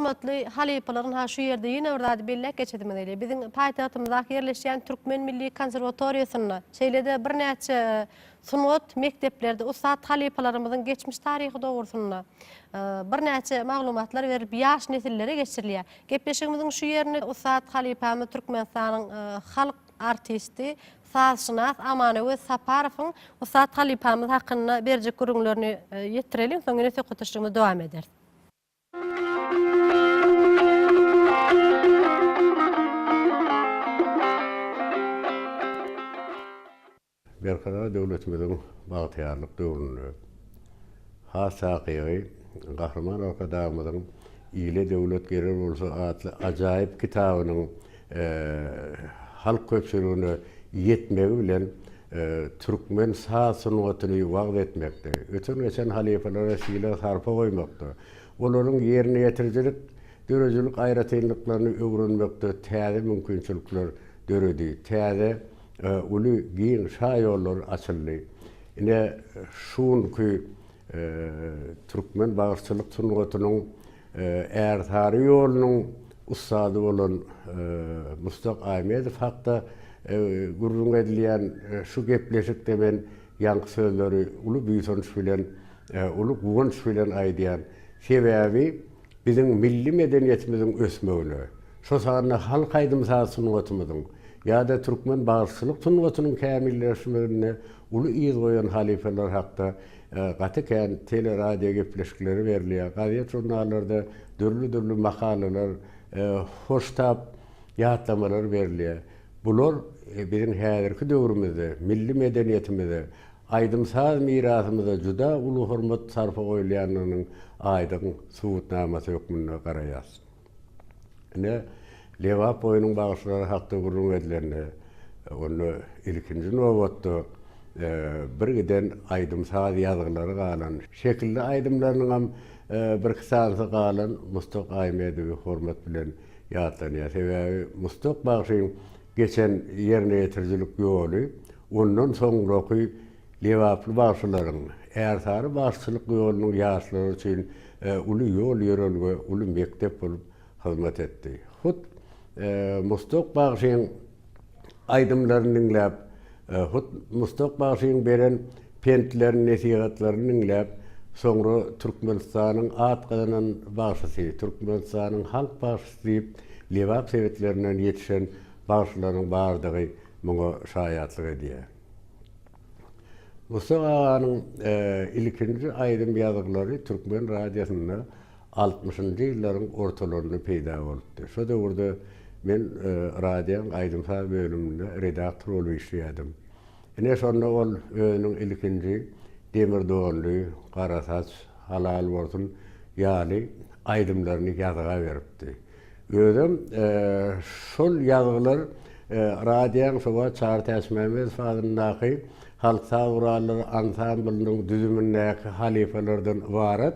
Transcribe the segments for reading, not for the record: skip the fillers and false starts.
Hormatly halypalar ynha şu ýerde ýene bir zady belläp geçesimiz gelýär. Biziň paýtagtymyzdaky ýerleşýän Türkmen milli konserwatoriýasynda, şeýle-de birnäçe sungat mekdeplerde ussat halypalarymyzyň geçmiş taryhy dogrusynda birnäçe maglumatlar berlip ýaş nesillere geçirilýär. Gepleşigimiziň şu ýerinde ussat halypamyz Türkmenistanyň halk artisti, sazşynas Amanöwez Saparowyň ussat halypamyz hakynda berjek gürrüňlerini ýetireliň, soň ýene söhbetdeşligimizi dowam ederis. Berkarar döwletimiziň bagtyýarlyk döwründe, has takygy, Gahryman Arkadagymyzyň Ile döwlet gerek bolsa atly ajaýyp kitabynyň halk köpçüligine ýetmegi bilen türkmen saz sungatyny wagyz etmekde, öten-geçen halypalara sylag-sarpa goýmakda, olaryň ýerine ýetirijilik, döredijilik aýratynlyklaryny öwrenmekde täze mümkinçilikler döredi, täze uly giň şa ýollary açyldy. Ine, şu günki türkmen bagşyçylyk sungatynyň ärsary ýolunyň ussady bolan Mustak Aýmedow hakda gürrüň edilýän şu gepleşikde men ýaňky sözleri uly buýsanç bilen, uly guwanç bilen aýdýan. Sebäbi biziň milli medeniýetimiziň ösmegine, şo sanda halk aýdym-saz sungatymyzyň ýa-da türkmen bagşyçylyk sungatynyň kämilleşmeginde uly yz goýan halypalar hakda gaty kän tele-radio gepleşikleri berilýär, gazet-žurnallarda dürli-dürli makalalar, hoştap ýatlamalar berilýär. Bular biziň häzirki döwrümizde milli medeniýetimize, aýdym-saz mirasymyza juda uly hormat-sarpa goýulýandygynyň aýdyň subutnamasy hökmünde garaýarys. Ine, Lebap boýunyň bagşylary hakda gürrüň edilende, onda ilkinji nobatda birgiden aýdym-saz ýazgylary galan, şekilli aýdymlarynyňam birki sanysy galan Mustak Aýmedowy hormat bilen ýatlanýar. Sebäbi Mustak bagşyň geçen ýerine ýetirijilik ýoly ondan soňraky lebaply bagşylaryň ärsary bagşyçylyk ýolunyň ýaşlary üçin uly ýol-ýörelge, uly mekdep bolup hyzmat etdi. Hut Mustak bagşyň aýdymlaryny diňläp, hut Mustak bagşyň beren pentlerini, nesihatlaryny diňläp, soňra Türkmenistanyň at gazanan bagşysy, Türkmenistanyň halk bagşysy diýip Lebap sebitlerinden ýetişen bagşylaryň bardygy muňa şaýatlyk edýär. Musa aganyň ilkinji aýdym ýazgylary türkmen radiosynda altmyşynjy ýyllaryň ortalarynda peýda bolupdy. Şo döwürde men radioň aýdym-saz bölüminde redaktor bolup işleýärdim. Ine, şonda ol özüniň ilkinji Demir donly, Gara saç, Halal bolsun ýaly aýdymlaryny ýazga beripdi. Özem şol ýazgylar radioň şo wagt Çary Täçmämmedow adyndaky halk saz gurallary ansamblynyň düzümindäki halypalardan ybarat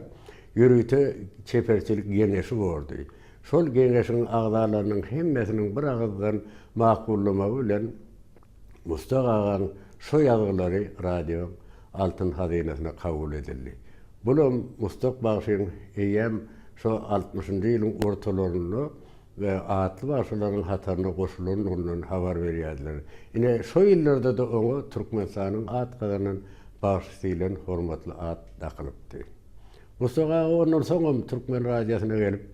ýörite çeperçilik geňeşi bordy. Şol geňeşiň agzalarynyň hemmesiniň bir agyzdan makullamagy bilen Mustak agaň şo ýazgylary radioň altyn hazynasyna kabul edildi. Bulam Mustak bagşyň eýýäm şo altmyşynjy ýylyň ortalarynda atly bagşylaryň hataryna goşulandygyndan habar berýärdiler. Ine, şo ýyllarda-da oňa Türkmenistanyň at gazanan bagşysy diýlen hormatly at dakylypdy. Mustak aga ondan soňam türkmen radiosyna gelip,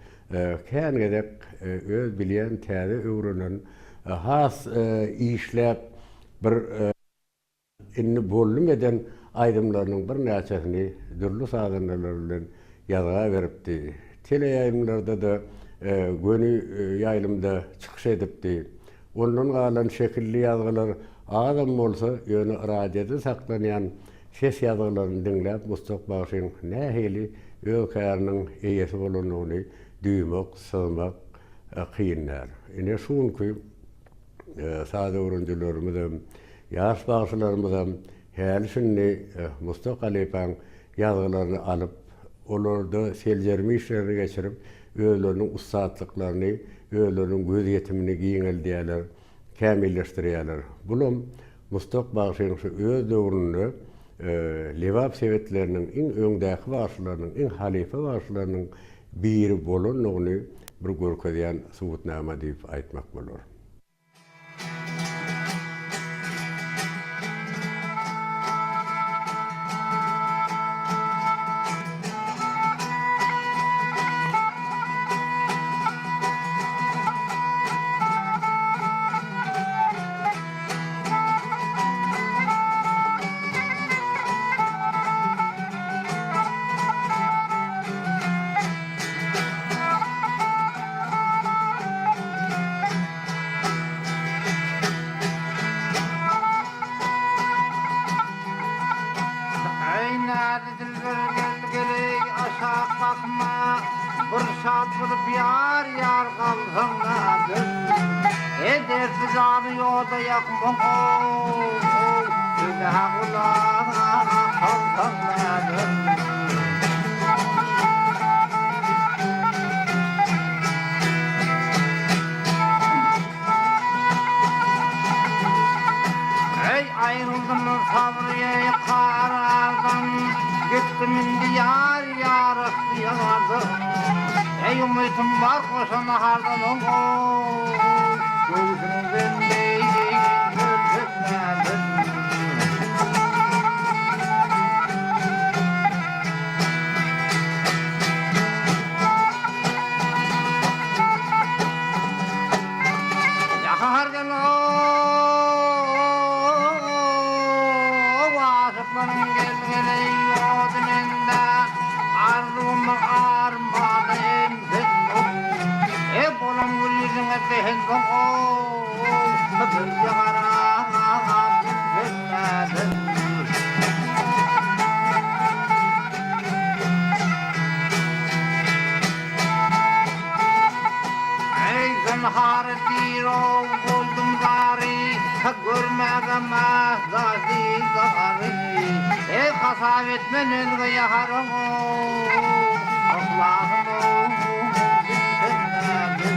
kän gezek öz bilýän täze öwrenen, has işläp bir Indi boldum eden aýdymlarynyň birnäçesini dürli sazandalar bilen ýazga beripdi. Teleýaýlymlarda-da göni ýaýlymda çykyş edipdi. Ondan galan şekilli ýazgylar azam bolsa, ýöne radioda saklanýan ses ýazgylaryny diňläp Mustak bagşyň nähili öz käriniň eýesi bolandygyny duýmak, syzmak kyn däl. Ine şu günki saz öwrenijilerimizem, ýaş bagşylarymyzam häli-şindi Mustak halypaň ýazgylaryny alyp, olarda seljerme işlerini geçirip, özleriniň ussatlyklaryny, özleriniň gözýetimini giňeldýärler, kämilleşdirýärler. Bulam Mustak bagşynyň şu öz döwründe Lebap sebitleriniň iň öňdäki bagşylarynyň, iň halypa bagşylarynyň. biri bolandygyny bir görkezýän subutnama diýip aýtmak bolar. Eý näzli dilber gel geleý aşak bakma Bir şat bolup ýar ýar galsaň näder Eý dertli jany ýoda ýakma ow Sözüne gulak salsaň näder. Eý, aýryldym sabry karardan, Gitdim indi ýar ýar ygtyýardan. Eý, umytym bar goşa nahardan, O-ow, göwsümiň bendi ölsem näder. Ýahardan-ow, aşyklaryň gelgeli ýody mende, Arzuwymyň armany emseň-ow. E, bolan gül ýüzüňe begensoň-ow, Birje garap gülseň näder. Eý, zynhar dirow boldum zary, Görmäge mähtaç didary. Eý, hasap etmen özge ýaharyň-ow, Yhlasym-ow, bilseň näder.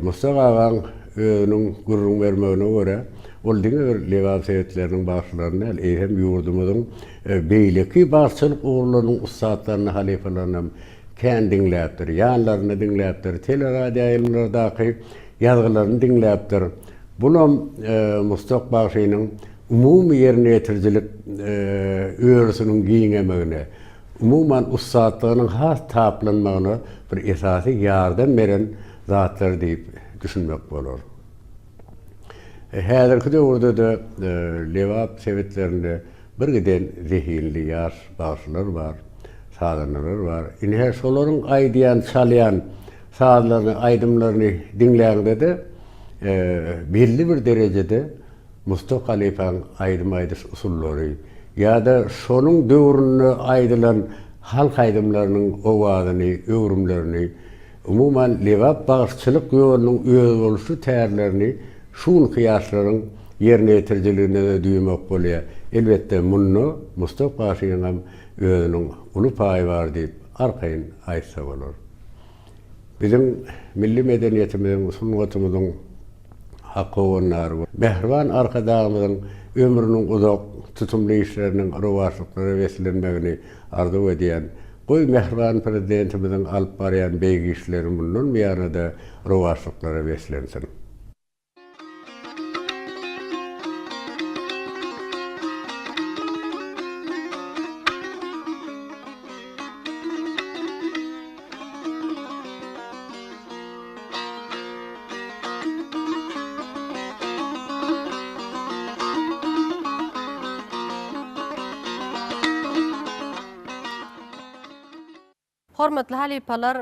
Mustak agaň özüniň gürrüň bermegine görä, ol diňe bir Lebap sebitleriniň bagşylaryny däl, eýsem ýurdumyzyň beýleki bagşyçylyk ugurlarynyň ussatlaryny, halypalaryny hem kän diňläpdir, ýanlarynda diňläpdir, teleradioýaýlymlardaky ýazgylaryny diňläpdir. Bulam Mustak bagşynyň umumy ýerine ýetirijilik örüsiniň giňemegine, umuman, ussatlygynyň has taplanmagyna bir esasy ýardam beren zatlar diýip düşünmek bolar. Häzirki döwürde-de Lebap sebitlerinde birgiden zehinli ýaş bagşylar bar, sazandalar bar. Ine, şolaryň aýdýan, çalýan sazlaryny, aýdymlaryny diňläňde-de, belli bir derejede Mustak halypaň aýdym aýdyş usullary ýa-da şonuň döwründe aýdylan halk aýdymlarynyň owazyny, öwrümlerini, umuman Lebap bagşyçylyk ýolunyň özboluşly tärlerini şu günki ýaşlaryň ýerine ýetirijiliginde-de duýmak bolýar. Elbetde, munda Mustak bagşynyňam özüniň uly paýy bar diýip arkaýyn aýtsa bolar. Biziň milli medeniýetimiziň, sungatymyzyň Hak howandary mähriban Arkadagymyzyň ömrüniň uzak, tutumly işleriniň rowaçlyklara beslenmegini arzuw edýän. Goý, mähriban Prezidentimiziň alyp barýan beýik işleri mundan buýana-da rowaçlyklara beslensin! Hormatly halypalar!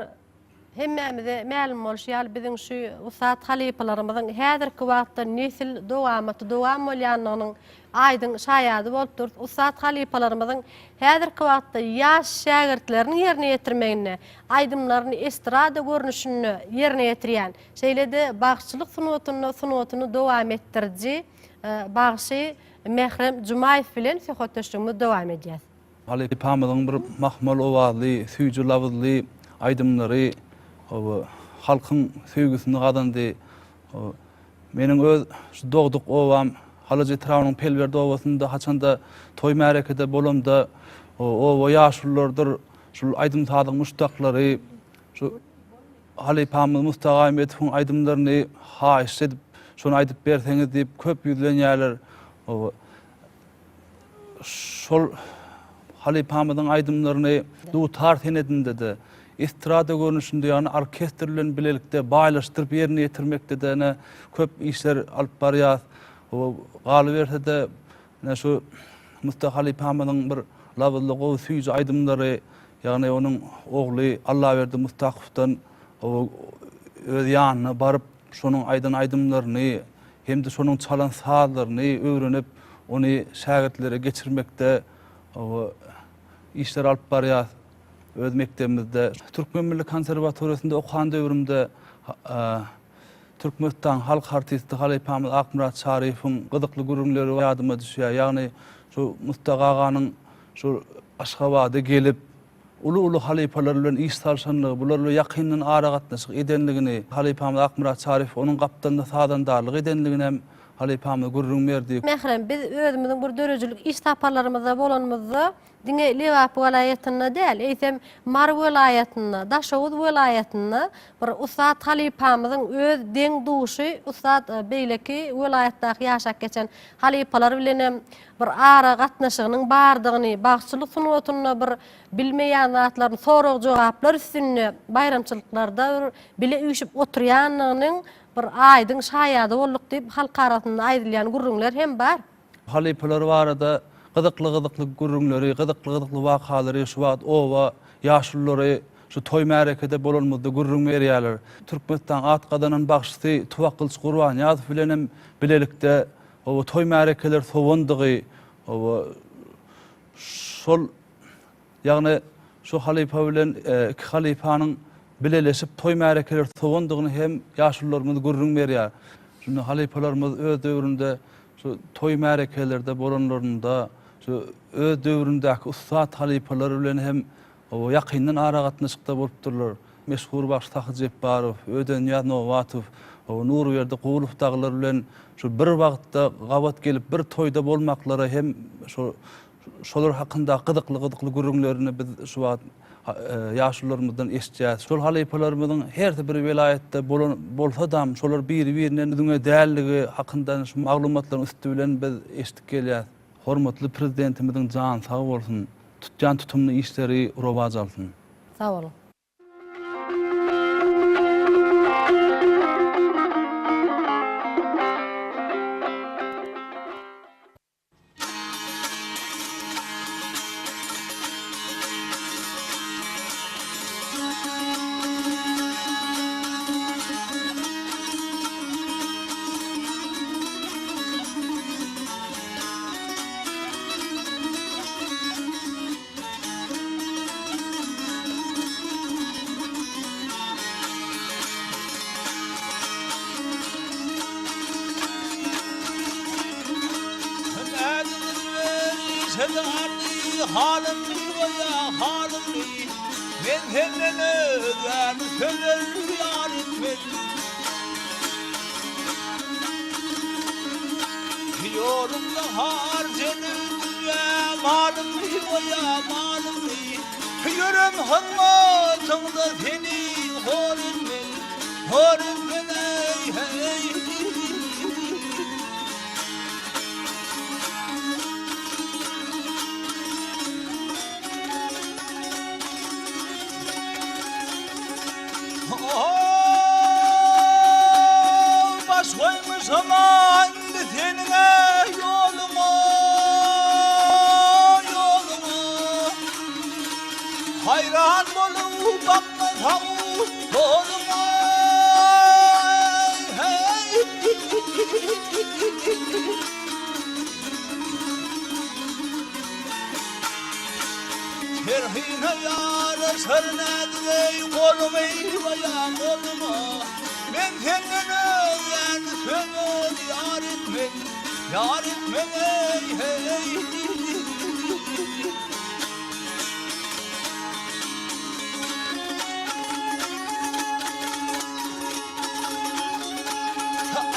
Hemmämize mälim bolşy ýaly, biziň şu ussat halypalarymyzyň häzirki wagtda nesil dowamaty dowam bolýandygynyň aýdyň şaýady bolup durus. Ussat halypalarymyzyň häzirki wagtda ýaş şägirtleriniň ýerine ýetirmeginde aýdymlaryny estrada görnüşinde ýerine ýetirýän, şeýle-de bagşyçylyk sungatynda sungatyny dowam etdiriji bagşy Mährem Jumaýew bilen söhbetdeşligimizi dowam edýäs. Halypamyzyň bir mahmal owazly, süýji labyzly aýdymlary halkyň söýgüsini gazandy. Meniň öz şu dogduk obam Halaç etrabynyň Pelwert obasynda haçanda toý-märekede bolamda oba ýaşululardyr şul aýdym-sazyň muşdaklary şu halypamyz Mustafa Aýmetowyň aýdymlaryny haýyş edip, şony aýdyp berseňiz diýip köp ýüzlenýärler. Şol halypamyzyň aýdymlaryny dutar senedinde-de, estrada görnüşinde, ýagny orkestr bilen bilelikde baýlaşdyryp ýerine ýetirmekde-de ine köp işler alyp barýas. Galyberse-de, ine şu Musta halypamyzyň bir labyzly gowy süýji aýdymlary, ýagny onuň ogly Allaberdi Mustakowdan öz ýanyna baryp, Şonuň aýdan aýdymlaryny hem-de şonuň çalan sazlaryny öwrenip, ony şägirtlere geçirmekde işler alyp barýas öz mekdebimizde. Türkmen milli konserwatoriýasynda okan döwrümde Türkmenistanyň halk artisti halypamyz Akmyrat Çaryýewiň gyzykly gürrüňleri ýadyma düşýär. Ýagny şu Mustaga aganyň şu Aşgabada gelip, uly-uly halypalar bilen iş salşanlygy, bular bilen ýakyndan aragatnaşyk edenligini, halypamyz Akmyrat Çaryýew onuň gapdalynda sazandarlyk edenligini hem halypamyz gürrüň berdi. Mährem, biz özümiziň bir döredijilik iş saparlarymyzda bolanymyzda, diňe Lebap welaýatynda däl, eýsem, Mary welaýatynda, Daşoguz welaýatynda bir ussat halypamyzyň öz deň-duşy, ussat beýleki welaýatdaky ýaşap geçen halypalar bilenem bir ara gatnaşygynyň bardygyny, bagşyçylyk sungatynda bir bilmeýän zatlaryny sorag-jogaplar üstünde baýramçylyklarda bir bile üýşüp oturýandygynyň bir aýdyň şaýady bolduk diýip halk arasynda aýdylýan gürrüňler hem bar. Halypalar barada gyzykly-gyzykly gürrüňleri, gyzykly-gyzykly wakalary şu wagt oba ýaşululary şu toý-märekede bolanymyzda gürrüň berýärler. Türkmenistanyň at gazanan bagşysy Tuwakgylyç Gurbanýazow bilen hem bilelikde Oba toý märekeler sowandygy, oba şol ýagny şu halypa bilen iki halypanyň bileleşip toý märekeler sowandygyny hem ýaşulularymyz gürrüň berýär. Şunda halypalarymyz öz döwründe şu toý märekelerde bolanlarynda şu öz döwründäki ussat halypalar bilen hem Hawa, ýakyndan aragatnaşykda bolupdyrlar. Meşhur bagşy Sahy Jepbarow, Ödenýaz Nobatow, hawa, Nurberdi Gulow dagylar bilen şu bir wagtda gabat gelip, bir toýda bolmaklary hem şo şolar hakynda gyzykly-gyzykly gürrüňlerini biz şu wagt ýaşulularymyzdan eşidýäris. Şol halypalarymyzyň hersi bir welaýatda bolan bolsadam, şolar biri-birinden üzňe däldigi hakynda şu maglumatlaryň üsti bilen biz eşidip gelýäris. Hormatly Prezidentimiziň jany sag bolsun, tutýan tutumly işleri rowaç alsyn. Sag boluň. Men senden özgäni sözer ýar etmedim. Ýolumda harjanyp dünýä malymy goýa malymy Ýörem hyzmatyňda seni hor etmen, hor etmen eý heý. Baş goýmuşam-a indi seniň-ä ýoluňa, ýoluňa. Haýran bolup bakmasaň, ho. Ýar etmen eý heý.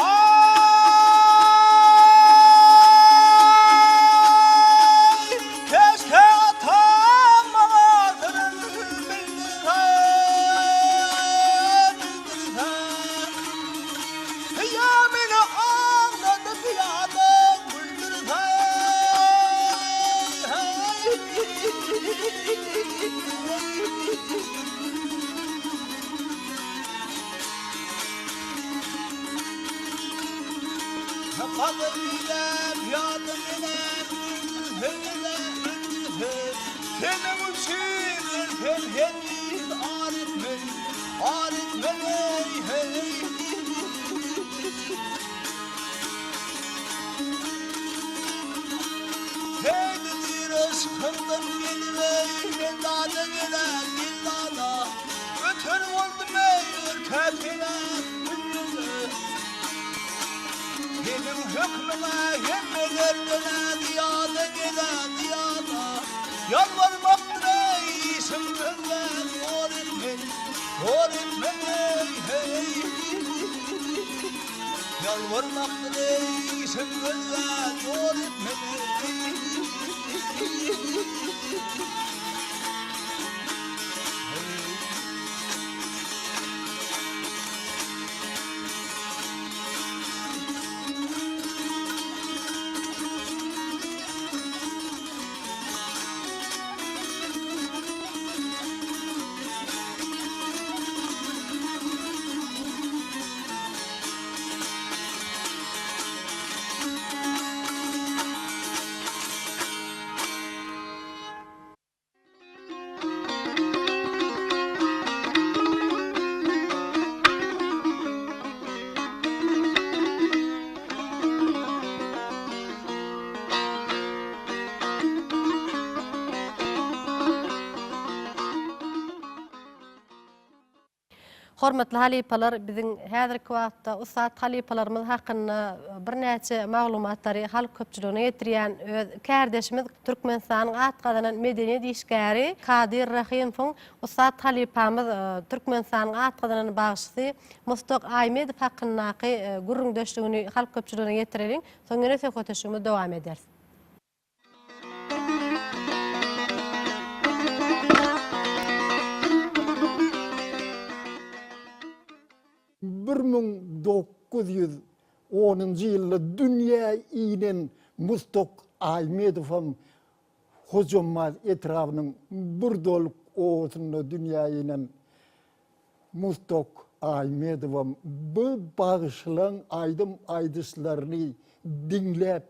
Aý, keşke atam maňa syryn bildirse, bildirse. Ýa meni agladyp ýa-da güldürse. Gadyr bilem, ýadym enem, Öldürse-de öldürse, Seniň üçin ölsem hergiz ar etmen, ar etmen eý, heý. Heýdi yşkyňdan gelip eý, men dada gelen, men dada. Öter boldum eý, örtäp heläk günlerde. Seniň hökmüňe hemmelerden-ä zyýada gel-ä, zyýada. Ýalbarmakdyr eý, işim özgä zor etmen, zor etmen eý, heý. Ýalbarmakdyr eý, işim özgä zor etmen eý. Hormatly halypalar, biziň häzirki wagtda ussat halypalarymyz hakynda birnäçe maglumatlary halk köpçüligine ýetirýän öz kärdeşimiz Türkmenistanyň at gazanan medeniýet işgäri Kadyr Rahymowyň ussat halypamyz Türkmenistanyň at gazanan bagşysy Mustak Aýmedow hakyndaky gürrüňdeşligini halk köpçüligine ýetireliň, soň ýene söhbetdeşligimizi dowam ederis. 1910-njy ýylda dünýä inen Mustak Aýmedowam Hojambaz etrabynyň Burdolyk obasynda dünýä inen Mustak Aýmedowam bu bagşylaň aýdym aýdyşlaryny diňläp,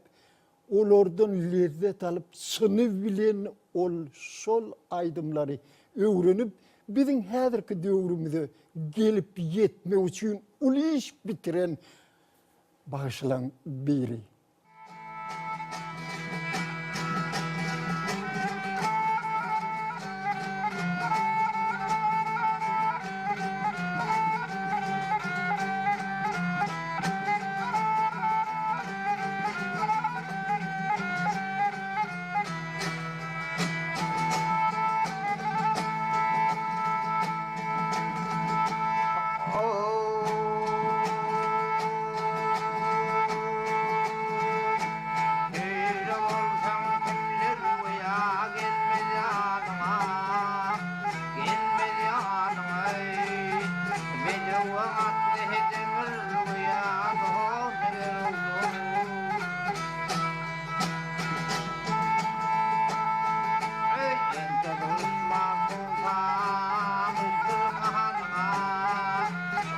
Olardan lezzet alyp, çyny bilen ol şol aýdymlary öwrenip, biziň häzirki döwrümize gelip ýetmek üçin uly iş bitiren bagşylaň biri. Şeýle bolsaň kimler oýa gelmez ýanyňa, Gelmez ýanyňa eý. Bedewe atly demir oýa don eger Eý, entek duşman kowsamyşdyr ganyňa,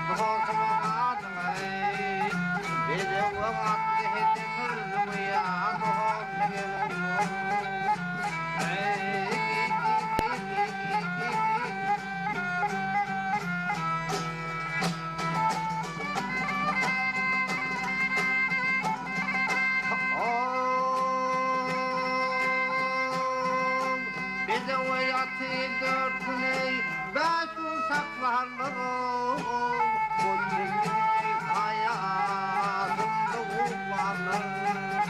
Dostumyň ganyňa eý. Bedewe atly demir oýa don eger Bedewe ýaty dört güni, bäş gün saklarlar-ow, Goý, haýatymda uglarlar.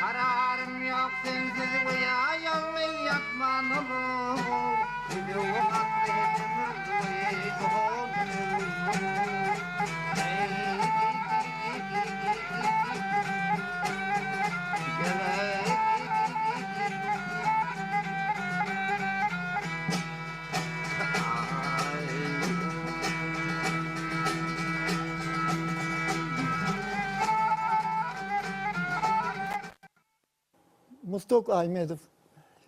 Kararym ýok sensiz goýa ýalňyz ýatman Mustok Aýmedow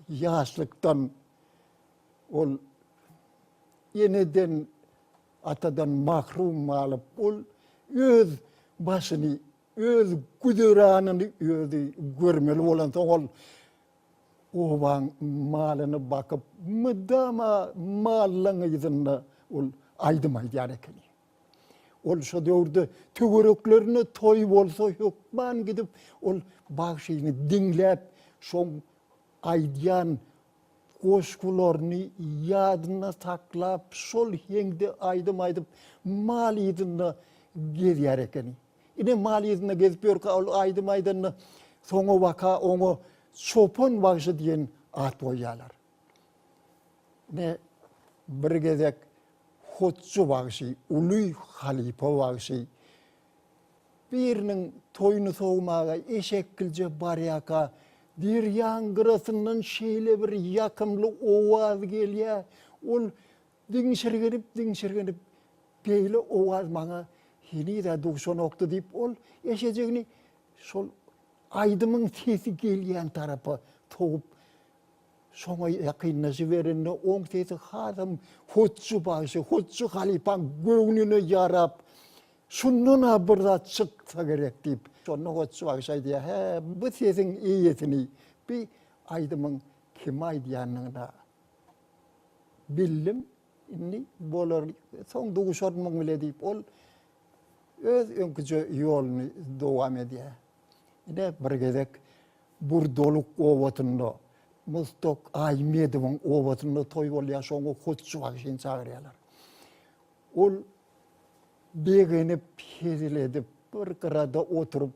ýaşlykdan ol eneden, atadan mahrum galyp, ol öz başyny, öz güzeranyny özi görmeli bolansoň ol obaň malyny bakyp, mydama mallaň yzynda ol aýdym aýdýar ekeni. Ol şo döwürde töwereklerinde toý bolsa hökman gidip ol bagşyny diňläp, şoň aýdýan goşgularyny ýadynda saklap, şol heňde aýdym aýdyp, mal yzynda gezýär ekeni. Ine mal yzynda gezip ýörkä ol aýdym aýdanda soňabaka oňa Çopan bagşy diýen at goýýarlar. Ine bir gezek Hotjy bagşy, uly halypa bagşy biriniň toýuny sowmaga eşekgilje barýarka, derýaň gyrasyndan şeýle bir ýakymly owaz gelýär. Ol diňşirgenip-diňşirgenip, Beýle owaz maňa heniz-ä duşanokdy diýip, ol eşejigini şol aýdymyň sesi gelýän tarapa sowup, Şoňa ýakynlaşyberende oň sesi hasam Hotjy bagşy, Hotjy halypaň göwnüne ýarap, Şundan-a bir zat çyksa gerek diýip, şonda Hotjy bagşy aýdýar, Hä, bu sesiň eýesini, bi aýdymyň kime aýdýanyny-da bildim, indi bolar, soň duşaryn muň bile diýip, ol öz öňküje ýoluny dowam edýär. Ine, bir gezek Burdoluk obasynda, Mustok Aýmedowyň obasynda toý bolýar, şoňa Hotjy bagşyny çagyrýarlar. Ol begenip, hezil edip, bir gyrada oturyp,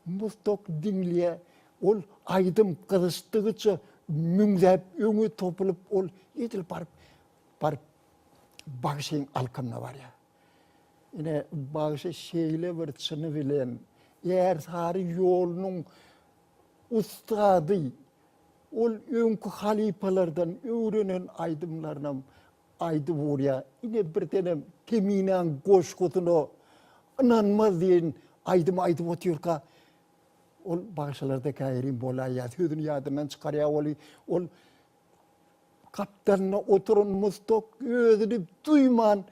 Mustok diňleýär. Ol aýdym gyzyşdygyça müňzäp öňe topulyp, ol edil baryp, baryp bagşyň alkymyna barýar. Ine, bagşy şeýle bir çyny bilen Ärsary ýolunyň ussady, ol öňki halypalardan öwrenen aýdymlarynam aýdyp urýar. Ine, birdenem Keminäň goşgusyna Ynanmaz diýen aýdymy aýdyp otyrka, ol bagşylarda käýerim bolaýýar, sözüni ýadyndan çykarýar weli, ol Gapdalynda oturan Mustok özüni duýman,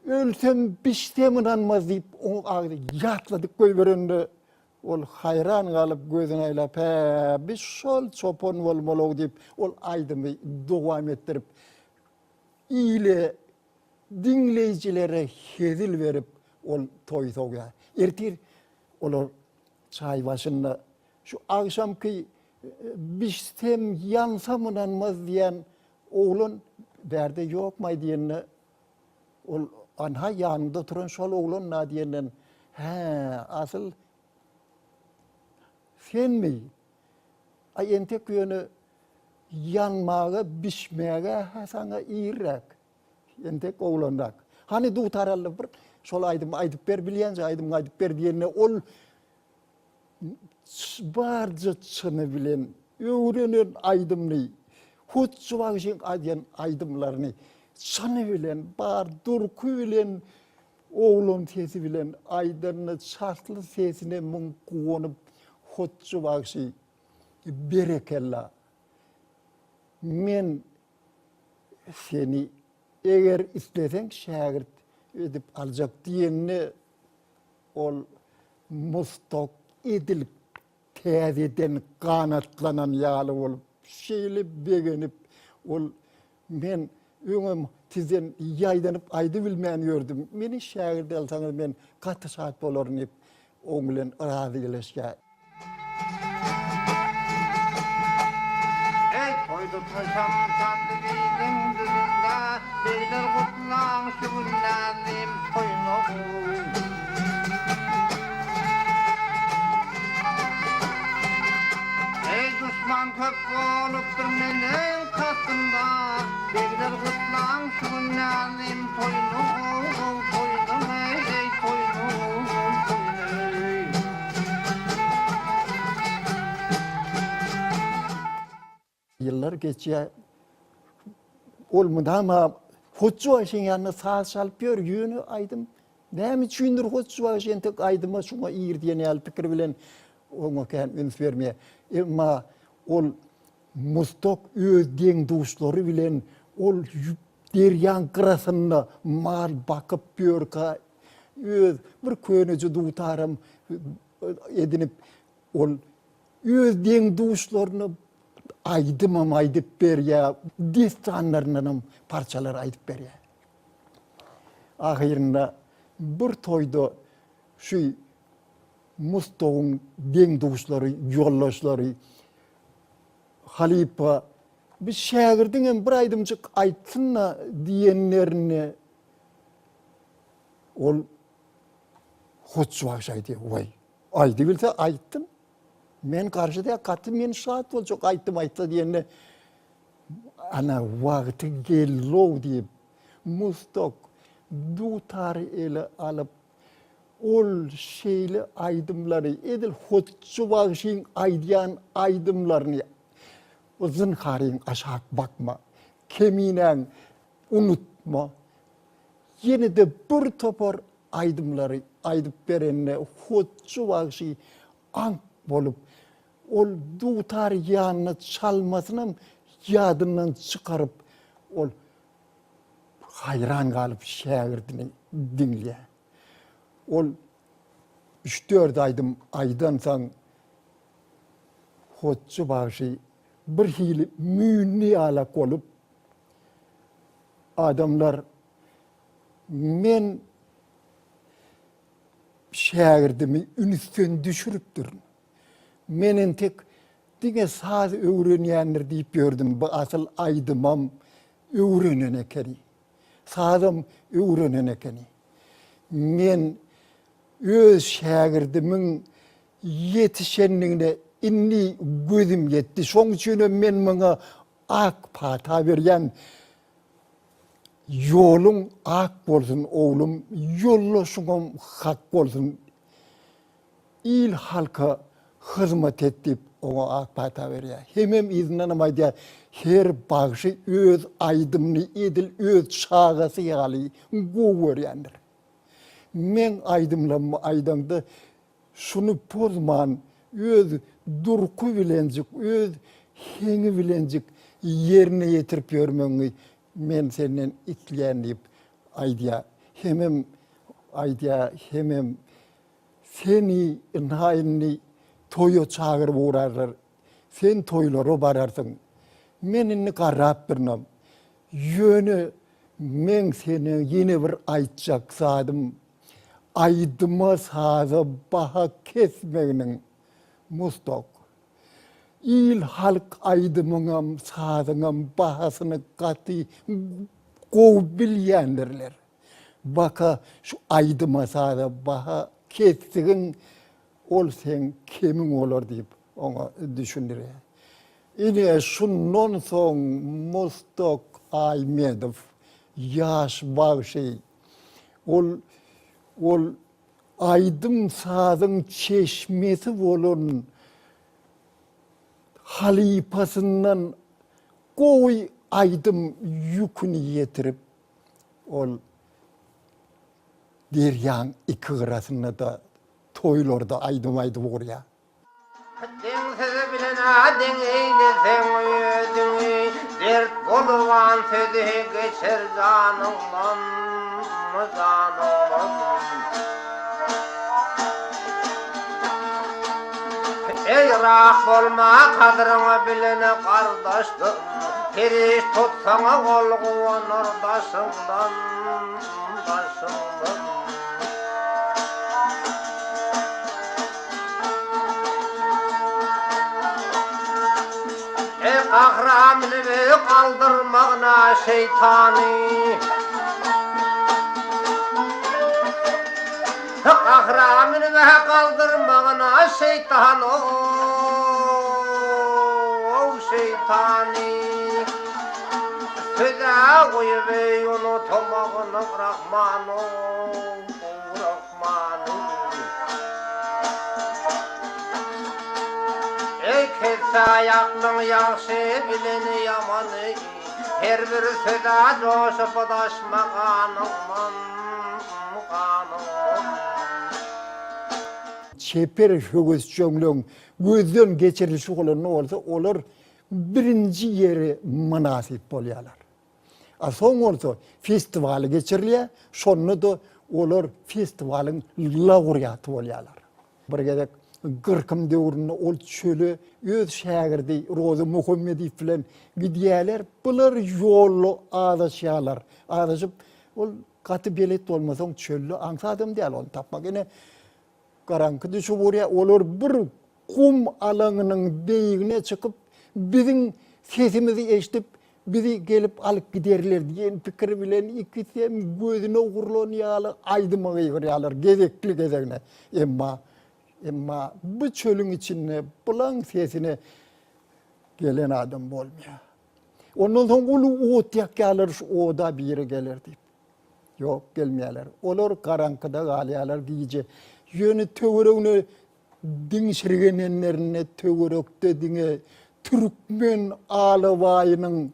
Ölsem, bişsem ynanmaz diýip, oň agzy ýatladyp goýberende, ol haýran galyp, gözüni aýlap, Hä, bi şol çopan bolmaly-ow diýip, ol aýdymy dowam etdirip, ile, diňleýjilere hezil berip, ol toý sowýar. Ertir olar çaý başynda Şu agşamky bişsem, ýansam ynanmaz diýen oglan bärde ýokmaý diýende, ol anha ýanynda oturan şol oglan-da diýenden, Hä, asyl senmi? Aý, entek ýöne ýanmaga, bişmäge-hä saňa irräk. Entek oglanrak. Hany dutar al-da bir şol aýdymy aýdyp ber, bilýänje aýdymyňy aýdyp ber diýende, ol Barja çyny bilen öwrenen aýdymyny, Hutjy bagşyň aýdýan aýdymlaryny çyny bilen, bar durky bilen, oglan sesi bilen aýdanda çasly sesine muň guwanyp Hutjy bagşy berekella. Men seni eger isleseň şägirt edip aljak diýende Ol mustak edil täzeden ganatlanan ýaly bolup, şeýle begenip, ol, Men öňem Sizden ýaýdanyp aýdybilmän ýördüm. Meni şägirt alsaňyz men gaty şat bolaryn diýip, oň bilen razylaşýar. Eý, toý tutmuşam Çandybiliň düzünde, Begler gutlaň şu gün näzlim toýuny. Eý, duşman köp bolupdyr meniň kastymda, Begler gutlaň şu gün näzlim toýuny, Toýuny, eý, toýuny, toýuny. Ýyllar geçýär. Ol mydama Hotjy bagşyň ýanynda saz çalyp ýör, ýöne aýdym näme üçindir Hotjy bagşy entek aýdyma şuňa ir diýen ýaly pikir bilen oňa kän üns bermeýär. Emma ol Mustak öz deň-duşlary bilen ol derýaň gyrasynda mal bakyp ýörkä öz bir köneje dutaram edinip ol Öz deň-duşlaryna aýdymam aýdyp berýär, dessanlaryndanam parçalar aýdyp berýär. Ahyrynda bir toýda şu Mustagyň deň-duşlary, ýoldaşlary halypa bir şägirdiňem bir aýdymjyk aýtsyn-da diýenlerinde ol Hoç bagşy aýdýar, Waý, aýdybilse aýtdym. Men garşy däl, gaty men şat boljak aýtdym aýtsa diýende, ana wagty geldi-ow diýip, Mustak dutary ele alyp, ol şeýle aýdymlary, edil Hotjy bagşyň aýdýan aýdymlaryny, Zynharyň aşak bakma, Keminäň unutma, ýene-de bir topar aýdymlary aýdyp berende Hotjy bagşy aňk bolup, ol dutar ýanyna çalmasynam ýadyndan çykaryp, ol haýran galyp şägirdini diňleýär. Ol üç-dört aýdym aýdansoň, Hotjy bagşy birhili müýnli ýalak bolup, Adamlar, men şägirdimi ünsden düşüripdirin. Men entek diňe saz öwrenýändir diýip ýördüm, bu asyl aýdymam öwrenen ekeni. Sazam öwrenen ekeni. Men öz şägirdimiň ýetişenligine indi gözüm ýetdi. Şoň üçinem men muňa ak pata berýän. Ýoluň ak bolsun oglum, ýoldaşyňam hak bolsun. Il halka hyzmat et diýip oňa ak pata berýär. Hemem yzyndanam aýdýar, her bagşy öz aýdymyny edil öz çagasy ýaly gowy görýändir. Meň aýdymlarymy aýdaňda Şuny pozman, öz durky bilenjik, öz heňi bilenjik ýerine ýetirip ýörmegiňi men senden isleýän diýip aýdýar. Hemem aýdýar, hemem seni ynha indi toýa çagyryp ugrarlar. Sen toýlara bararsyň. Men indi garrapdyrynam. Ýöne meň sene ýene bir aýtjak zadym, aýdyma-saza baha kesmeginiň mustak. Il-halk aýdymyňam, sazyňam bahasyny gaty gowy bilýändirler. Baka şu aýdyma-saza baha kesdigiň ol seň kemiň bolar diýip oňa düşündirýär. Ine şundan soň Mustak Aýmedow ýaş bagşy Ol ol aýdym-sazyň çeşmesi bolan halypasyndan gowy aýdym ýüküni ýetirip, ol derýaň iki gyrasynda-da toýlarda aýdym aýdyp ugrýar. Deňsizi bilen-ä deň eýleseň özüňi, Dert boluban sözi geçer janyňdan, janyňdan. Eý, rak bolma gadryňy bilene gardaşdan. Her iş tutsaňa ol guwanar daşyňdan, daşyňdan. Eý gahra münüp galdyrmagna şeýtany. Gahra münüp galdyrmagna şeýtan-ow, şeýtany. Söze guýup eý unutmagyna Rahman-ow, Rahmany. Eý kesse aýaklyň ýagşy bileni ýamany, Her bir söze joşup daşma ganyňdan, ganyňdan. Çeper höwesjeňligiň gözden geçirilişi bolanda bolsa olar birinji ýere mynasyp bolýarlar. A soň bolsa festiwaly geçirilýär, şonda-da olar festiwalyň laureaty bolýarlar. Bir gezek gyrkym döwründe ol çöle öz şägirdi Rozy Muhammediýew bilen gidýärler. Bular ýolda azaşýarlar. Azaşyp, ol gaty belet bolmasaň çölde aňsadam däl ony tapmak. Ine, Garaňky düşüp urýar. Olar bir gum alaňynyň beýigine çykyp, biziň sesimizi eşidip, bizi gelip alyp giderler diýen pikir bilen ikisem gözüne urlan ýaly aýdyma gygyrýarlar gezekli-gezegine. Emma, emma bu çölüň içinde bulaň sesine gelen adam bolmaýar. Ondan soň uly ot ýakýarlar, şu oda biri geler diýip. Ýok, gelmeýärler. Olar garaňkyda galýarlar gije. Ýöne töweregine diňşirgenenlerinde töwerekde diňe türkmen alabaýynyň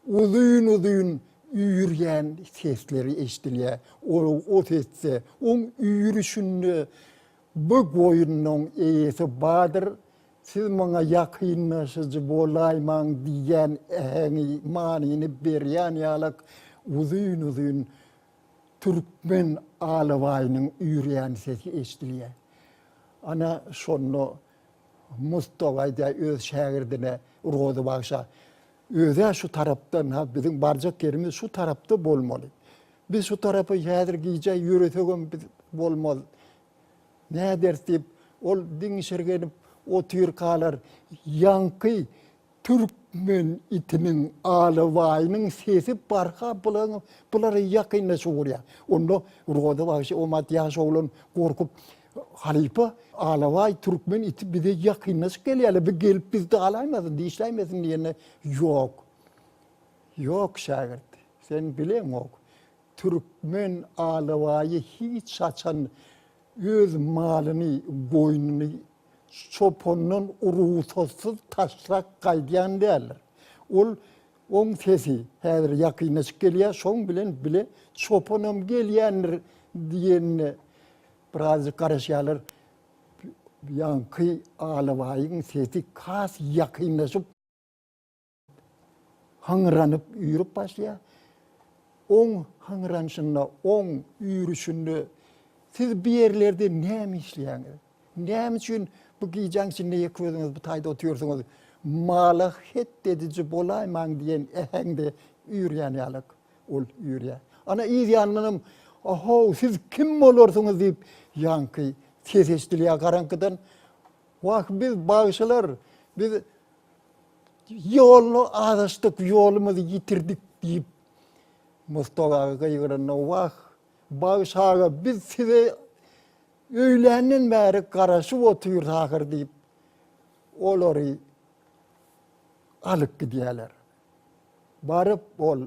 uzyn-uzyn üýrýän sesleri eşidilýär. Ol o sesde, oň üýrüşinde bu goýnuň eýesi bardyr, siz muňa ýakynlaşyjy bolaýmaň diýýän äheňi, manyny berýän ýalak uzyn-uzyn türkmen alabaýynyň üýrýän sesi eşidilýär. Ana, şonda Mustak aýdýar öz şägirdine, Rozy bagşa, Öz-ä şu tarapdan, ha, biziň barjak ýerimiz şu tarapda bolmaly. Biz şu tarapa häzir gije ýöresegem biz bolmaz. Näderis diýip, ol diňşirgenip otyrkalar, ýaňky türkmen itiniň alabaýynyň sesi barha bulaň bulara ýakynlaşyp urýar. Onda Rozy bagşy omat ýaş oglan gorkup, Halypa, alabaý türkmen iti bize ýakynlaşyp gelýär-le, bu gelip bizi dalaýmasyn, dişläýmesin diýende, Ýok, ýok şägirt, sen bileňok. Türkmen alabaýy hiç haçan öz malyny, goýnuny çopandan rugsatsyz taşlap gaýdýan däldir. Ol oň sesi häzir ýakynlaşyp gelýär, şoň bilen bile çopanam gelýändir diýenine birazjyk garaşýarlar. Ýaňky alabaýyň sesi has ýakynlaşyp, Hyňranyp üýrüp başlaýar. Oň hyňranyşynda, oň üýrüşinde siz bu ýerlerde näme işleýäňiz? Näme üçin bu gijäň içinde ýeke özüňiz bu taýda otyrsyňyz? Mala het ediji bolaýmaň diýen äheňde üýrýän ýalak ol üýrýär. Ana yz ýanyndanam Ahow, siz kim bolarsyňyz diýip ýaňky ses eşidilýär garaňkydan. Wah, biz bagşylar, biz Ýolda azaşdyk, ýolumyzy ýitirdik diýip, Mustak aga gygyranda, Wah, Bagş aga, biz size öýländen bäri garaşyp otyrys ahyr diýip, olary alyp gidýärler. Baryp ol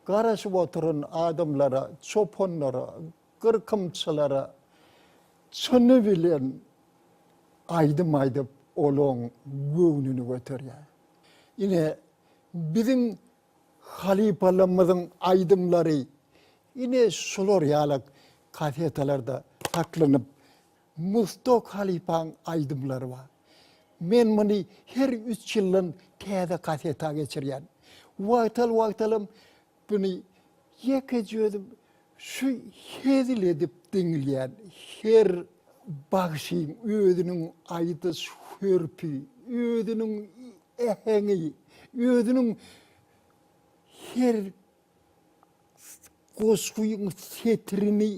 garaşyp oturan adamlara, çopanlara, gyrkymçylara çyny bilen aýdym aýdyp olaň göwnüni göterýär. Ine, biziň halypalarymyzyň aýdymlary ine şular ýalak kasetalarda saklanyp, Mustok halypaň aýdymlary bar. Men muny her üç ýyldan täze kaseta geçirýän. Wagtal-wagtalam Muny ýekeje özüm şu hezil edip diňleýän her bagşyň özüniň aýdyş hörpi, özüniň äheňi, özüniň. Her goşgyň setirini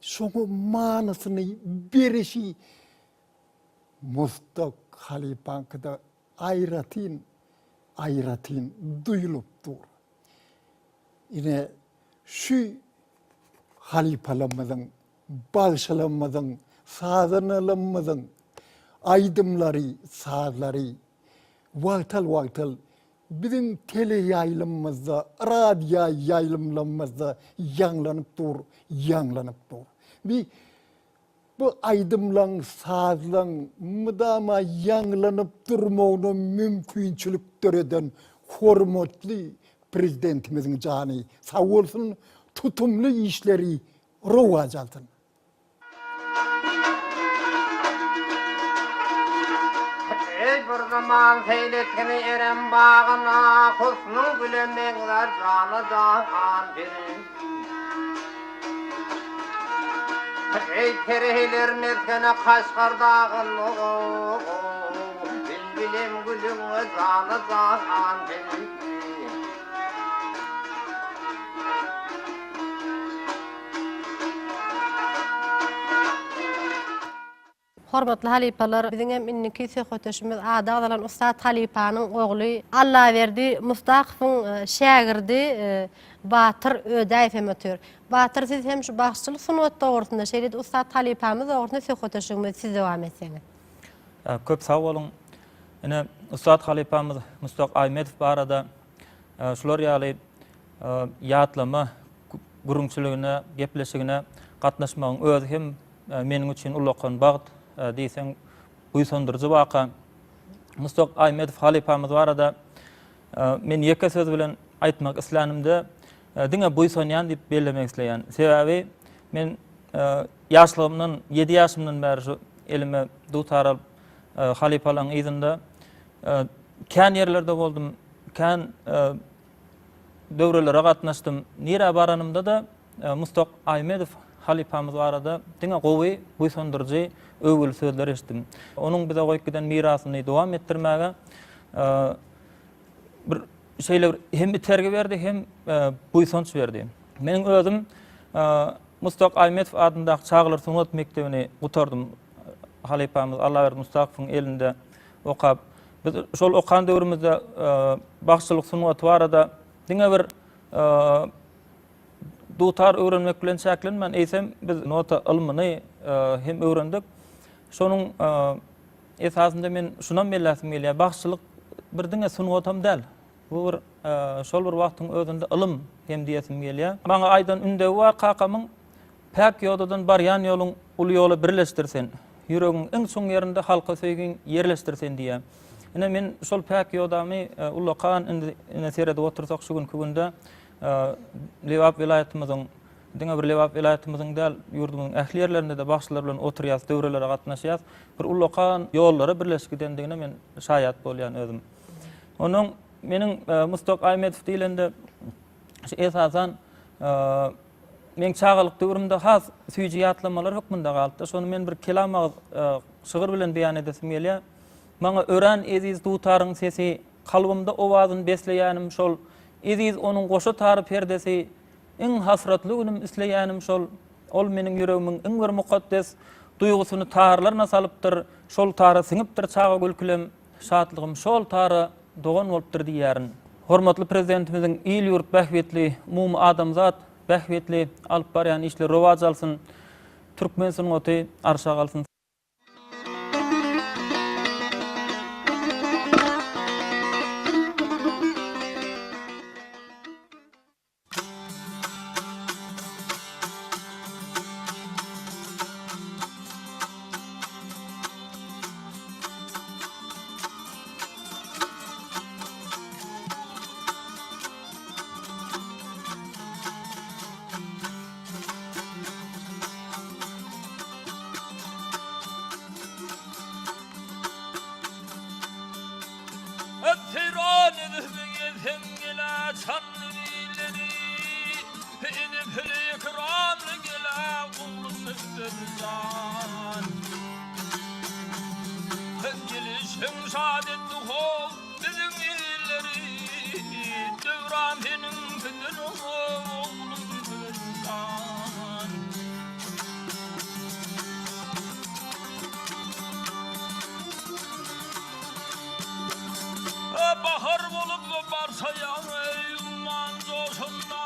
şoňa manysyny berişi Mustak halypaňkyda aýratyn aýratyn duýulyp dur. Ine şu halypalarymyzyň, bagşylarymyzyň, sazandalarymyzyň aýdymlary, sazlary wagtal-wagtal biziň teleýaýlymymyzda, radioýaýlymlarymyzda ýaňlanyp dur, ýaňlanyp dur. Bi bu aýdymlaň, sazlaň mydama ýaňlanyp durmagyna mümkinçilik döreden hormatly Prezidentimiziň jany sag bolsun, tutumly işleri rowaç alsyn. Eý bir zaman seýl etgin Erem bagyna, Husnuň güle meňzär jana jan peri. Eý periler mesgeni Kaşgar dagynda, Bilbilem gülüňe jana jan peri. Hormatly halypalar, biziň hem indiki söhbetdeşimiz ady agzalan ussat halypanyň ogly Allaberdi Mustakowyň şägirdi Batyr Ödäýew hem otyr. Batyr siz hem şu bagşyçylyk sungaty dogrusynda, şeýle-de ussat halypamyz dogrusynda söhbetdeşligimizi siz dowam etseňiz. Köp sag boluň. Ine, ussat halypamyz Mustak Aýmedow barada şular ýaly ýatlama gürrüňçiligine, gepleşigine gatnaşmagyň özi hem meniň üçin ullakan bagt, diýseň buýsandyryjy waka. Mustak Aýmedow halypamyz barada men ýeke söz bilen aýtmak islänimde, diňe buýsanýan diýip bellemek isleýän. Sebäbi men ýaşlygymdan, ýedi ýaşymdan bäri şu elime dutar alyp, halypalaryň yzynda kän ýerlerde boldum, kän döwrelere gatnaşdym. Nirä baranymda-da Mustak Aýmedow halypamyz barada diňe gowy, buýsandyryjy, öwgüli sözler eşitdim. Onuň bize goýup giden mirasyny dowam etdirmäge bir şeýle bir hem itergi berdi, hem buýsanç berdi. Meniň özüm Mustak Aýmedow adyndaky çagalar sungat mekdebini gutardym. Halypamyz Allaberdi Mustakowyň elinde okap. Biz şol okan döwrümizde bagşyçylyk sungaty barada diňe bir dutar öwrenmek bilen çäklenmän, eýsem biz nota ylmyny hem öwrendik. Şonuň esasynda men şunam belläsim gelýär, bagşyçylyk bir diňe sungatam däl. Bu bir şol bir wagtyň özünde ylym hem diýesim gelýär. Maňa aýdan ündewi bar kakamyň, Päk ýodadan barýan ýoluň uly ýola birleşdir sen. Ýüregiň iň çuň ýerinde halka söýgiň ýerleşdir sen diýýär. Ine men şol päk ýodamy ullakan indi ine seredip otursak şu günki günde Lebap welaýatymyzyň diňe bir Lebap welaýatymyzyň däl, ýurdumyzyň ähli ýerlerinde-de bagşylar bilen oturýas, döwrelere gatnaşýas. Bir ullakan ýollara birleşip gidendigine men şaýat bolýan özüm. Onuň meniň Mustak Aýmedow diýlende şu esasan meň çagalyk döwrümde has süýji ýatlamalar hökmünde galypdyr. Şony men bir kelam agyz şygyr bilen beýan edesim gelýär. Maňa örän eziz dutaryň sesi, Kalbymda owazyny besleýänim şol. Eziz onuň goşa tary perdesi, Iň hasratly günüm isleýänim şol. Ol meniň ýüregimiň iň bir mukaddes Duýgusyny tarlaryna salypdyr. Şol tara siňipdir çaga gülkülem, Şatlygym şol tara dogan bolupdyr diýýärin. Hormatly Prezidentimiziň il-ýurt bähbitli, umumy adamzat bähbitli alyp barýan işleri rowaç alsyn, türkmen sungaty arşa galsyn. Seýran edip gezsem gela çanly illeri, Edep-li ekramly gela ogly Söhbet jan. Gelişiň şat etdi how biziň illeri, Döwran. Saýaň eý umman joşanda,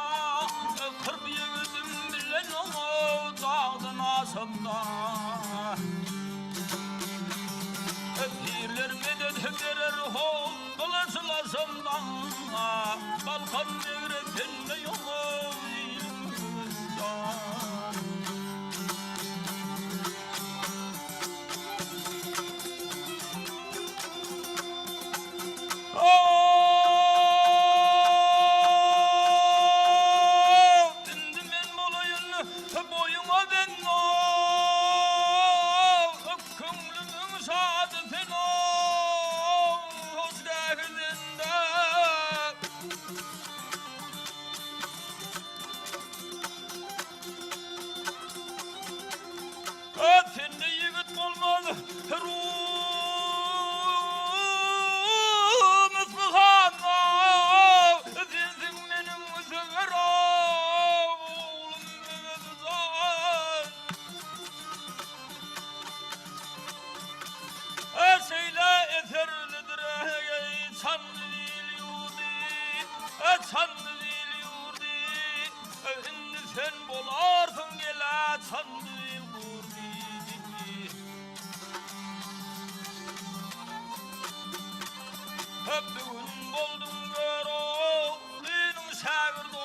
40 ýigidim bilen dagdan aşamda. Pirler medet berer ho, gylyçlaşamda, Balkan begre sende ýok iliň jan. Indi men bolaýyn boýuňa deň-ow, Köňlümiň şady sen-ow, hoşgähi sende. Sende ýigit bolmaz Rum Yspyhanda, Sensiň meniň söwer oglum Öwez jan. Şeýle eserlidir eý Çandybil ýurdy, Çandybil ýurdy. Indi sen bolarsyň gela Çandybil gurdy. Bu gün bolduň Göroglynyň şägirdi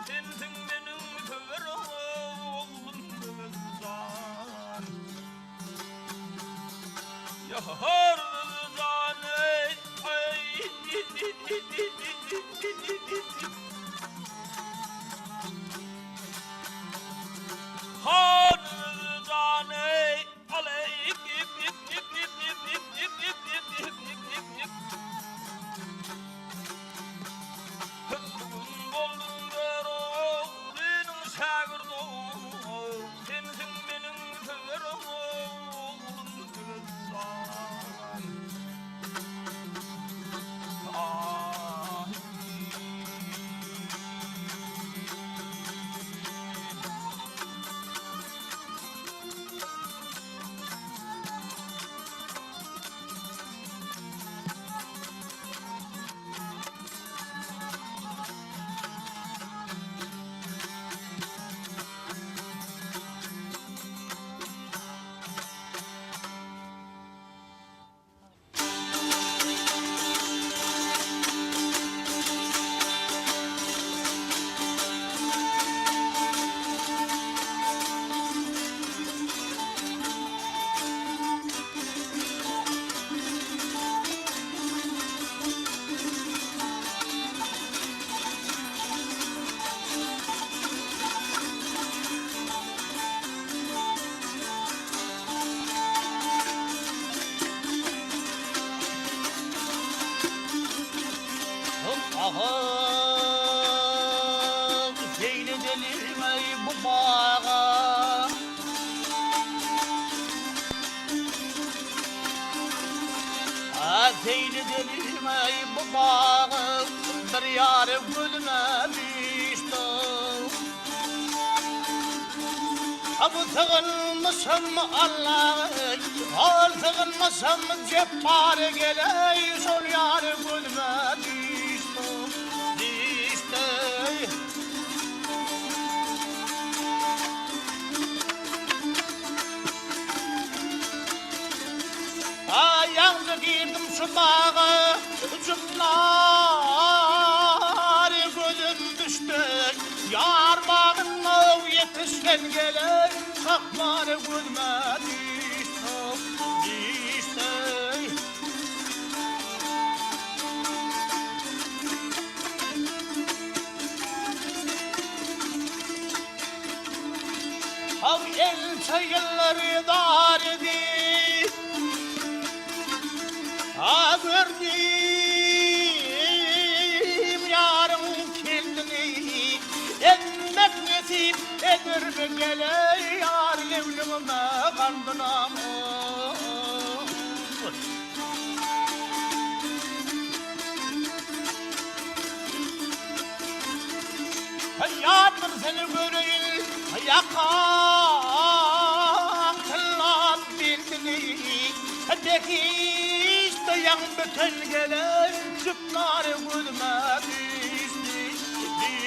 Sensiň meniň söwer oglum Öwez jan. Ýar jan eý eý. Han jan eý aleý. Bu gün bolduň Göroglynyň şägirdi Sensiň meniň söwer oglum Öwez jan. Aý. Seýil edelim-eý bu baga. Seýil edelim-eý bu baga, Bir ýary gözüme düşdi. Bu sygynmyşym Allaga, Ol sygynmyşym Jepbara geleý, Şol ýary gözüme düşdi, düşdi. Aýaňda girdim şu baga, Jumlar gözüm düşdi. Ýar bagynda ýetişen gelen, Şahlar gözüme düşdi, düşdi. Haw ençe ýyllary zar edip, A gördüm ýaryň keldini, Emmek nesip edermi gele ýar lewlügime gandynam. Ýar bir seni göreýin, ýakaň tyllap bildini, Behişde ýaň biten gelen. jüpnary gözüme düşdi, düşdi.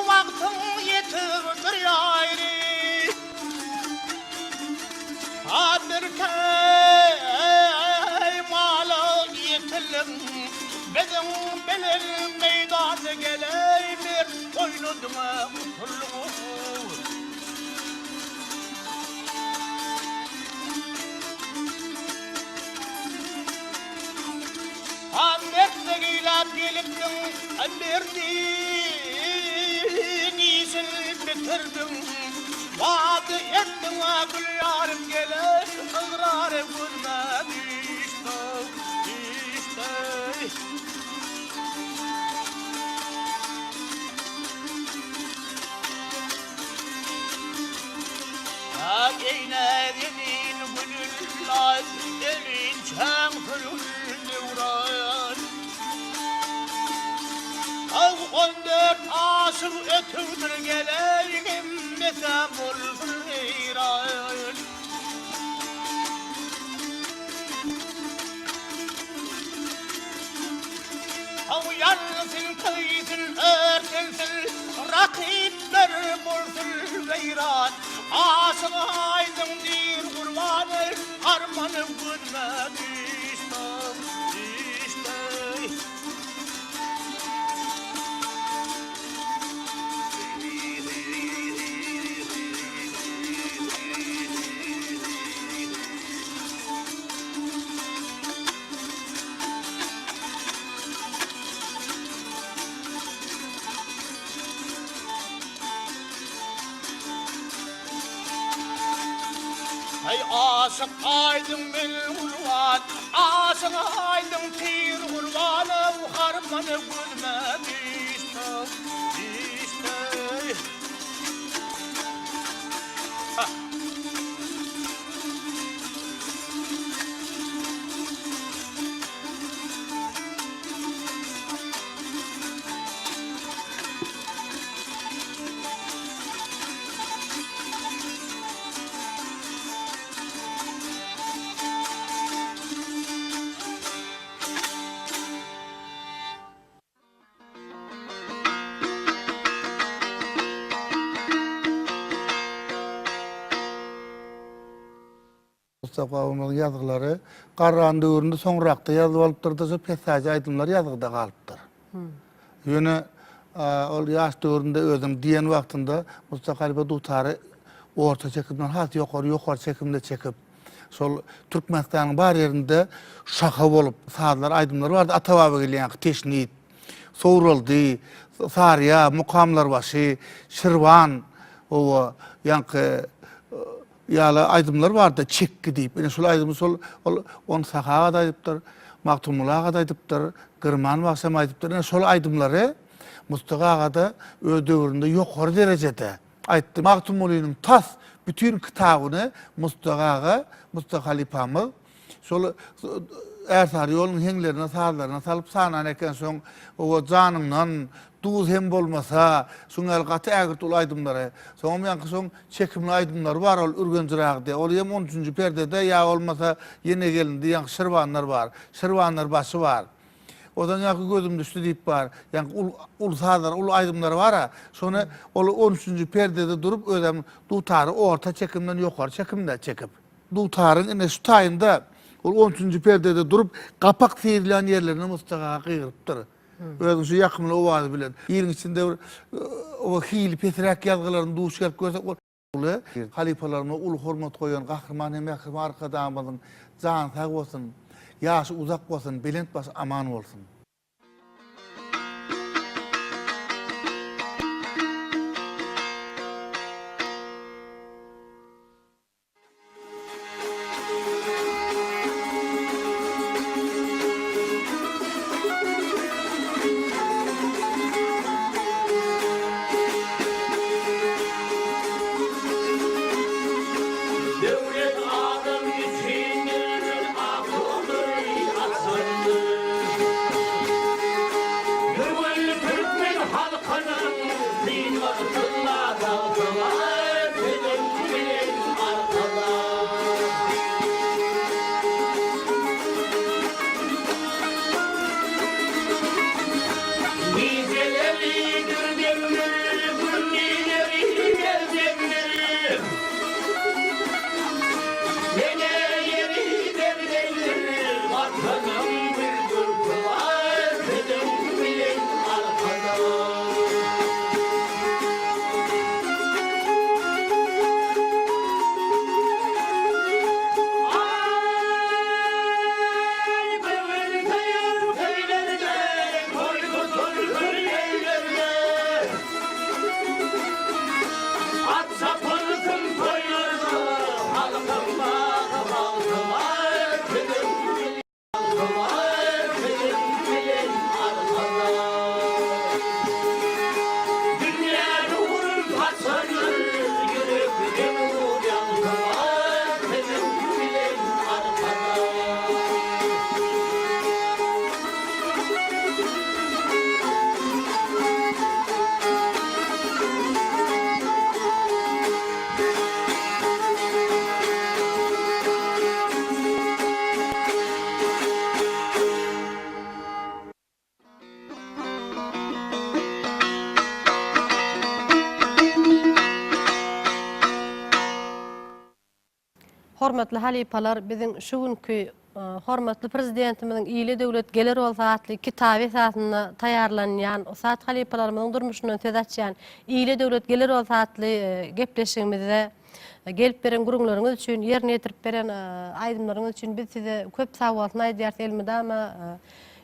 Wagtyň ýetipdir ýaýry. Adyrkeý mala ýetiliň, Biziň bilen meýdana geleý mert oýnadyň-a gutuldyň-ow. Han mertlik eýläp gelipdiň, Merdiň işin bitirdiň. Wada etdiň-ä gül ýarym geleý, Ygrary gözüme düşdi, düşdi. Eýlerin gülüllaý, elinçäň sürül döwran. Aw 14 aşyk ötügdir geleý, hemmesem bolsun heýran. Aw ýansyn, köýsün, örtensin, rakyplar bolsun weýran. Aşyk aýdyň diýr gurbany, armany gözüme düşdi, düşdi. Eý aşyk aýdyň men gurban, aşyk aýdyň pir gurbanow harmany gözüme düşdi, düşdi. Mustafa Gawunowyň ýazgylary garran döwründe soňrakda ýazyp alypdyr-da, şo pessaýja aýdymlar ýazgyda galypdyr. Ýöne ol ýaş döwründe özüniň diýen wagtynda Mustafa halypa dutary orta çekimden has ýokary, ýokary çekimde çekip, şol Türkmenistanyň bar ýerinde şaha bolup sazlar, aýdymlar bardy, ata-baba gelýän Teşnit, Sowruldy, Saryýa, Mukamlarbaşy, Şirwan, oba, ýaňky Ýaly aýdymlar bardy, Çekgi diýip. Ine şol aýdymy şol ol ony Sahy aga-da aýdypdyr, Magtymguly aga-da aýdypdyr, Girman bagşam aýdypdyr. Ine şol aýdymlary Mustafa aga-da öz döwründe ýokary derejede aýtdy. Magtymgulynyň tas bütin kitabyny Mustafa aga, Mustafa halypamyz Şol Ärsary ýoluň heňlerine, sazlaryna salyp sanan eken soň owa janyňdan duz hem bolmasa, şuň ýaly gaty ägirt uly aýdymlary. Soňam ýaňky şoň çekimli aýdymlary bar ol Ürgenç yragy diýe. Ol hem on üçünji perdede ýa bolmasa ýene gelindi ýaňky Şirwanlar bar. Şirwanlar başy bar. Ozan ýaňky gözüm düşdi diýip bar. Ýaňky uly uly sazlar, uly aýdymlary bar-a. Şony ol on üçünji perdede durup özem dutary orta çekimden ýokary çekimde çekip. Dutaryň ine şu taýynda ol on üçünji perdede durup, gapak syýrylýan ýerlerinde Mustafa aga gygyrypdyr. Özüniň şu ýakymly owazy bilen. Iliň içinde bir oba hili pesräk ýazgylaryny duş gelip görsek, ol uly halypalarymyza uly hormat goýan Gahryman hem Mähriban Arkadagymyzyň jany sag bolsun, ýaşy uzak bolsun, belent başy aman bolsun! Hormatly halypalar, biziň şu günki hormatly Prezidentimiziň Ile döwlet geler bolsa atly kitaby esasynda taýýarlanýan ussat halypalarymyzyň durmuşyndan söz açýan Ile döwlet geler bolsa atly gepleşigimizde gelip beren gürrüňleriňiz üçin, ýerine ýetirip beren aýdymlaryňyz üçin biz size köp sagbolsun aýdýarys. Elmydama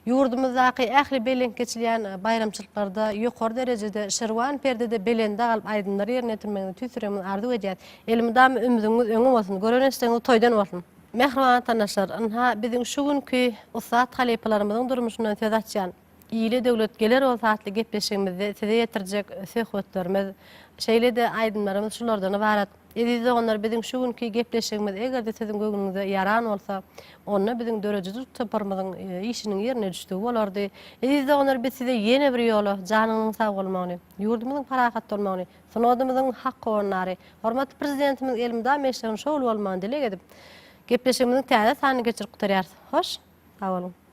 ýurdumyzdaky ähli belent geçilýän baýramçylyklarda ýokary derejede şirwan perdede belende galyp aýdymlary ýerine ýetirmegiňizi tüýs ýüregimizden arzuw edýäris. Elmydama ümzügiňiz öňe bolsun, gören eşdegiňiz toýdan bolsun! Mähriban watandaşlar, ynha, biziň şu günki ussat halypalarymyzyň durmuşyndan söz açýan Ile döwlet geler bolsa atly gepleşigimizde size ýetirjek söhbetlerimiz, şeýle-de aýdymlarymyz şulardan ybarat. Eziz doganlar, biziň şu günki gepleşigimiz eger-de siziň göwnüňize ýaran bolsa, onda biziň döredijilik toparymyzyň işiniň ýerine düşdügi bolardy. Eziz doganlar, biz size ýene bir ýola janyňyzyň sag bolmagyny, ýurdumyzyň parahat bolmagyny, sungatymyzyň hak howandary, hormatly Prezidentimiziň elmydama işleriniň şowly bolmagyny dileg edip, gepleşigimiziň täze sanyny geçirip gutarýarys. Hoş, sag boluň!